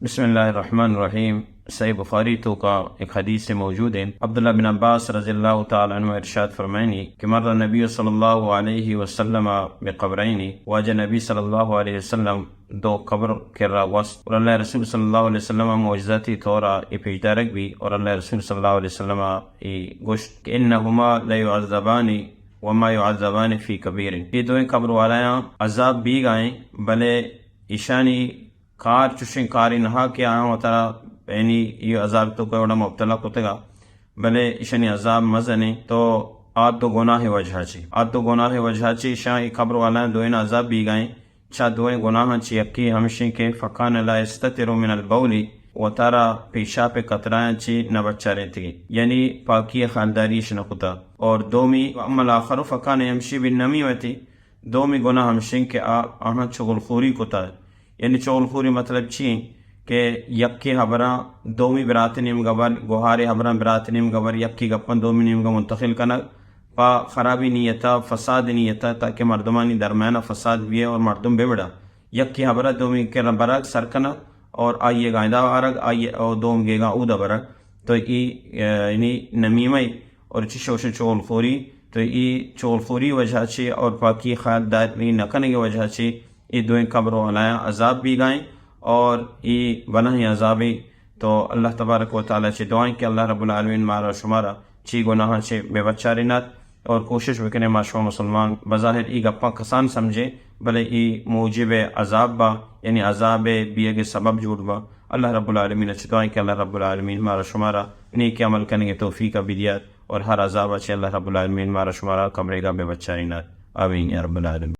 بسم اللہ الرحمن الرحیم۔ صحیح بخاری توکا ایک حدیث موجود ہے۔ عبداللہ بن عباس رضی اللہ تعالی عنہ ارشاد فرمائنی کہ مر النبی صلی اللہ علیہ وسلم بقبرین، واجہ نبی صلی اللہ علیہ وسلم دو قبر کرا گوست، اور اللہ رسول صلی اللہ علیہ وسلم معجزاتی طورا ای پیشدارگ بی، اور اللہ رسول صلی اللہ علیہ وسلم ای گوشت کہ انہما لیعذبان وما یعذبان فی کبیر، یہ دوئیں قبر والایاں عذاب بیگائیں، بلے ایشانی کار چوشیں کارے نہا کہ آیاں وتارا یعنی یہ عذاب توکا وڑا مبتلا کتگا، بلے ایشانی عذاب مزنیں۔ تو آ دو گناہ وجہ چی، آ دو گناہ وجہ چی ایشاں ای قبر والایاں دوئیں عذاب بیگائیں۔ چا دوئیں گناہاں چی یکی ہمشیں کہ فکان لا یستتر من البول، وتارا پیشاپ قطرایاں چی نہ بچارینتگی، یعنی پاکی خیالداریش نہ کتا۔ اور دومی، اما الآخر فکان یمشی بالنمیمتی، دومی گناہ ہمشیں کہ آ، آہاں چغل خوری کتا۔ یعنی چغل خوری مطلب چی؟ کہ یکی حبراں دومی برات نیمگا بر، گوہارے حبراں برات نیمگا بر، یکی گپاں دومی نیمگا منتقل کنگ، پا خرابی نیتا، فساد نیتا، تاکہ مردمانی درمیانا فساد بیئے اور مردم ببڑا۔ یکی حبرا دومی کرا برگ سر کنگ اور آئیے گائدہ آرگ، آئیے او دوم گیگا اودا برگ۔ تو ای، یعنی نمیمہ اور چی شوشن چغل خوری، تو ای چغل خوری وجہ چی اور پاکی خیالداری نہ کنگی وجہ چی ای دوئیں قبر والایاں عذاب بیگائیں اور ای بلاہیں عذابی۔ تو اللہ تبارک و تعالی چی دعائیں کہ اللہ رب العالمین مارا شمارا چی گناہاں چی بے بچارینات اور کوشش بکنے ما شما مسلمان بظاہر ای گپاں کسان سمجھیں، بلے ای موجب عذاب با، یعنی عذاب بیگ سبب جوڑ با۔ اللہ رب العالمین چی دعائیں کہ اللہ رب العالمین مارا شمارا نیک عمل کنگی توفیق بدیات اور ہر عذاب چی اللہ رب العالمین مارا شمارا قبریگا بے بچارینات۔ آمین یا رب العالمین۔